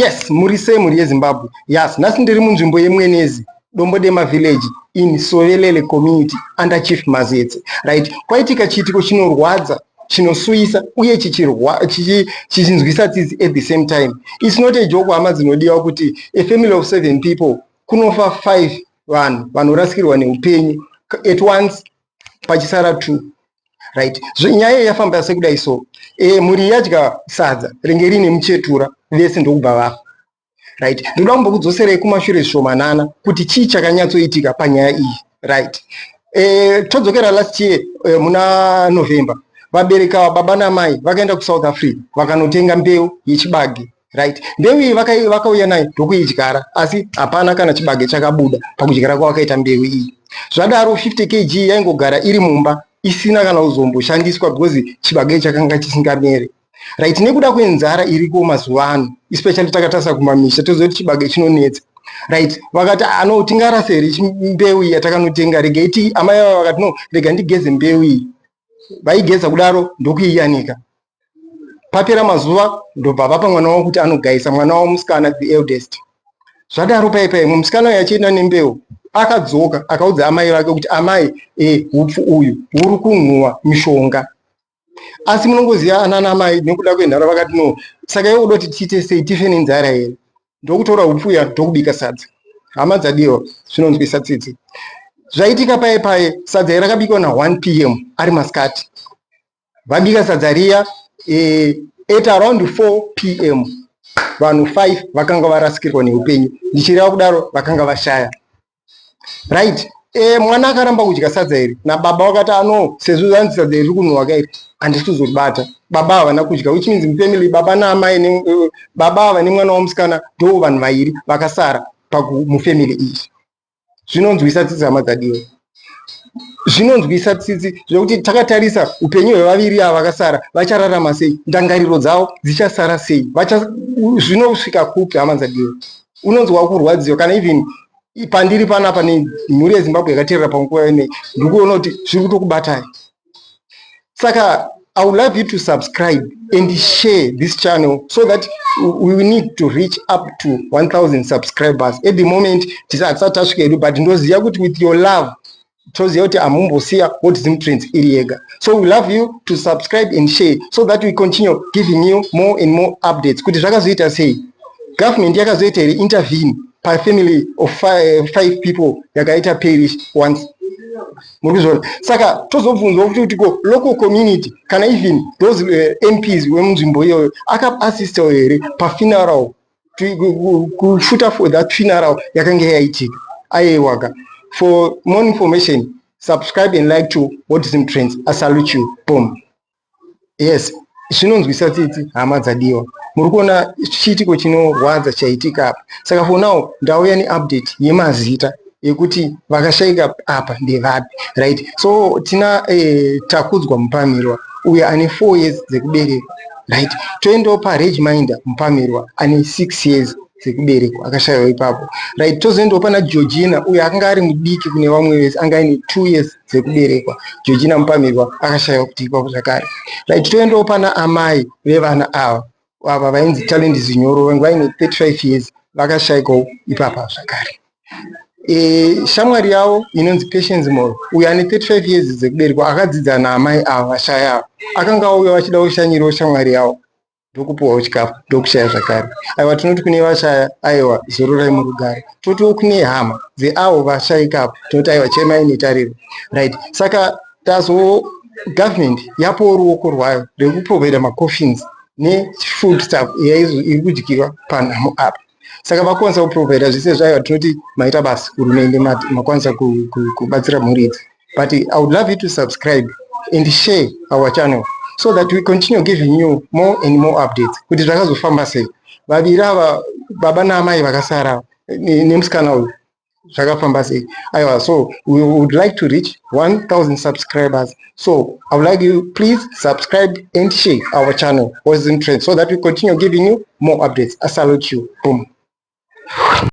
Yes, muri sei, mhuri yeZimbabwe? Yes, nhasi ndiri munzvimbo yeMwenezi, Dombodema village, in Sovelele community under Chief Mazetse. Right, kwaitika chiitiko chinorwadza, chinosuyisa uye chichinzwisa tsitsi at the same time. It's not a joke, hama dzinodiwa, kuti a family of seven people kunofa five vanhu vanorasikirwa neupenyu at once, pachisara two. Right, nyaya iyi yafamba sekudai. So mhuri yadya sadza ringe riine muchetura, vese ndokubva vafa. Right, ndoda kumbokudzoserei kumashure zvishomanana kuti chii chakanyatsoitika panyaya iyi. Right, todzokera last year muna November. Vabereki ava, baba namai, vakaenda kuSouth Africa vakanotenga mbeu yechibage. Right, mbeu iyi vakauya nayo ndokuidyara, asi hapana kana chibage chakabuda pakudyara kwavakaita mbeu iyi. Zvadaro, 50 kg yaingogara iri mumba isina kana kuzomboshandiswa because chibage chakanga chisingamere. Right, nekuda kwenzara iriko mazuva ano, especially takatarisa kumamisha, toziva kuti chibage chinonetsa. Right, vakati, "Ano tingarase here mbeu iyi yatakanotenga? Regai ti." Amai ava vakati, "No, rega ndigeze mbeu iyi." Vaigeza kudaro ndokuiyanika. Papera mazuva, ndobva vapa mwana wavo kuti anogaisa, mwana wavo musikana, the eldest. Zvadaro, pai musikana uyu achienda nembeu, akadzoka akaudza amai vake kuti, "Amai, hupfu uyu huri kunhuhwa mishonga." Asi munongoziva anana mai, nekuda kwenharo, vakati, "No, saka iwe uda kuti tiite sei? Tife nenzara here?" Ndokutora hupfu uya ndokubika sadza. Hama dzadiwa, zvinonzwisa tsitsi zvaitika pai. Sadza iri rakabikwa na1 p.m., ari masikati. Vabika sadza riya, at around 4 p.m. vanhu 5 vakanga varasikirwa neupenyu, ndichireva kudaro vakanga vashaya. Right, mwana akaramba kudya sadza iri nababa. Vakati, "Ano, sezvo zvanzi sadza iri riri kunhuhwa kairi, handisi kuzoribata." Baba havana kudya, which means mufamily baba naamai, baba ava nemwana womusikana ndo vanhu vairi vakasara mufamily iyi. Zvinonzwisa tsitsi, hama dzadiwa, zvinonzwisa tsitsi zvekuti takatarisa upenyu hwevaviri ava vakasara, vachararama sei? Ndangariro dzavo dzichasara sei? Zvinosvika kupi, hama dzadiwa? Unonzwa kurwadziwa. Kana even pandiri panapa nemhuri yeZimbabwe yakateerera panguva inei, ndikuona kuti zviri kutokubatai. Saka I would love you to subscribe and share this channel so that we need to reach up to 1000 subscribers. At the moment tisati tasvika hedu, but ndoziva kuti with your love, toziva kuti hamumbosiya Hot Zim Trends iri yega. So we love you to subscribe and share so that we continue giving you more and more updates kuti zvakazoita sei, government yakazoita here intervene pafamily of five people yakaita perish once. Muri kuzviona? Saka tozobvunzwa kuti ko local community kana even those MPs wemunzvimbo iyoyo akaassistawo here pafuneral, kufoota for that funeral yakanga yaitika? Aiwaka. For more information, subscribe and like to Hot Zim Trends. I salute you. Boom. Yes, zvinonzwisa tsitsi, hama dzadiwa. Muri kuona chiitiko chinorwadza chaitika apa. Saka for now ndauya neupdate yemazita ekuti vakashayika apa ndevapi. Right, so tina Takudzwa Mupamirwa, uyo ane 4 years dzekuberekwa. Right, toendawo paRegminder Mupamirwa, ane 6 years dzekuberekwa, akashayiwa ipapo. Right, tozoendawo pana Georgina, uyo akanga ari mudiki kune vamwe vese, anga aine 2 years dzekuberekwa. Georgina Mupamirwa akashayiwa kuti ipapo zvakare. Right, toendawo pana amai vevana ava vainzi Talent Zinyoro, vange vaine 35 years, vakashayikawo ipapa zvakare. Shamwari yavo inonzi Patience Moyo, uyo ane 35 years dzekuberekwa, akadzidza naamai ava vashaya ava, akanga auya vachida kushanyirawo shamwari yavo, ndokupiwawo chikafu, ndokushaya zvakare. Aiwa, tinoti kune vashaya, aiwa, zororai murugare. Totiwo kune hama dzeavo vashayikapo, tinoti aiwa, chemai netariro. Right, saka tazo government yapawo ruoko rwayo rekuprovida macoffins nefood stuff iri kudyiwa panhamo apa. Saka vakwanisa kuprovida zvese zvayo. Tinoti maita basa, hurumende, makwanisa kubatsira mhuri idzi. But I would love you to subscribe and share our channel so that we continue giving you more and more updates kuti zvakazofamba sei, vaviri ava, baba naamai vakasara nemusikana uyu, zvakafamba sei. Aiwa, so we would like to reach 1000 subscribers, so I would like you, please subscribe and share our channel, Hot Zim Trend, so that we continue giving you more updates. I salute you. Boom.